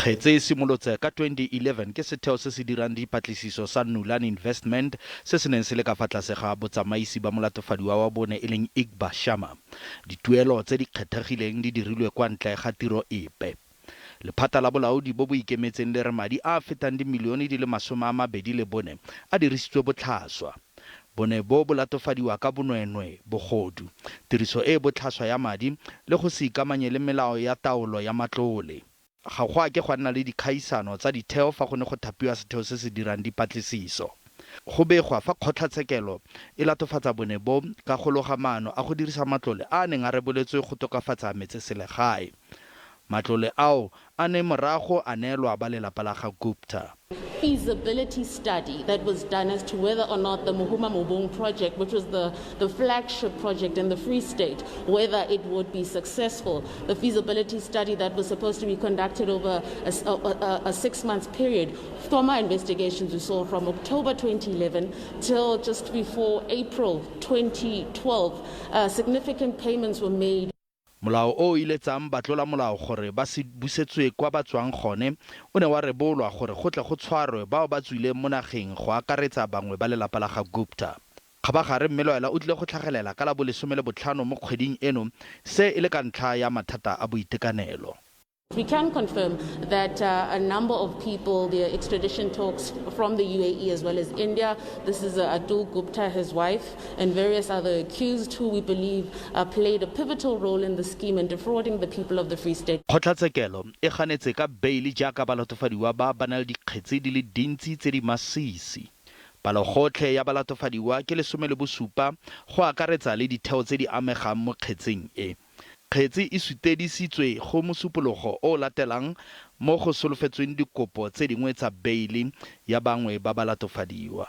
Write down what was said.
Kgetse e simolotse ka 2011 ke setheo se se dirang dipatlisiso sa Nulane Investment se se neng se le ka fa tlase ga botsamaisi ba molatofadiwa wa bone e leng Igba Sharma. Dituelo tse di kgethegileng di dirilwe kwa ntle ga tiro epe. Lephata la bolaodi bo bo ikemetseng le re madi a a fetang dimilione di le 24 a dirisitswe botlhaswa. Bone bo bo latofadiwa ka bonweenwee, bogodu, tiriso e e botlhaswa ya madi le go se ikamanye le melao ya taolo ya matlole. Ga go a ke gwa nna le dikgaisano tsa ditheo fa go ne go thapiwa setheo se se dirang dipatlisiso. Go begwa fa kgotlatshekelo e latofatsa bone bo ka go loga maano a go dirisa matlole a a neng a reboletswe go tokafatsa metseselegae. Matlole ao a ne morago a neelwa ba lelapa la ga Gupta. Feasibility study that was done as to whether or not the Mohuma Mobung project, which was the flagship project in the Free State, whether it would be successful. The feasibility study that was supposed to be conducted over a 6-month period. From our investigations, we saw from October 2011 till just before April 2012, significant payments were made. Molao o o iletsang batlolamolao gore ba se busetswe kwa ba tswang gone o ne wa rebolwa gore go tle go tshwarwe bao ba tswileng mo nageng go akaretsa bangwe ba lelapa la ga Gupta. Kgabagare mmelwaelwa o tlile go tlhagelela ka la bo 15 mo kgweding eno, se e le ka ntlha ya mathata a boitekanelo. We can confirm that a number of people, the extradition talks from the UAE as well as India. This is Atul Gupta, his wife, and various other accused who we believe played a pivotal role in the scheme in defrauding the people of the Free State. Kgotlatshekelo e ganetse ka beili jaaka balatofadiwa ba ba na le dikgetse di le dintsi tse di masisi. Palogotlhe ya balatofadiwa ke 17 go akaretsa le ditheo tse di amegang mo kgetseng e. Kgetse e sutedisitswe go Mosupologo o o latelang mo go solofetsweng dikopo tse dingwe tsa beili ya bangwe ba balatofadiwa.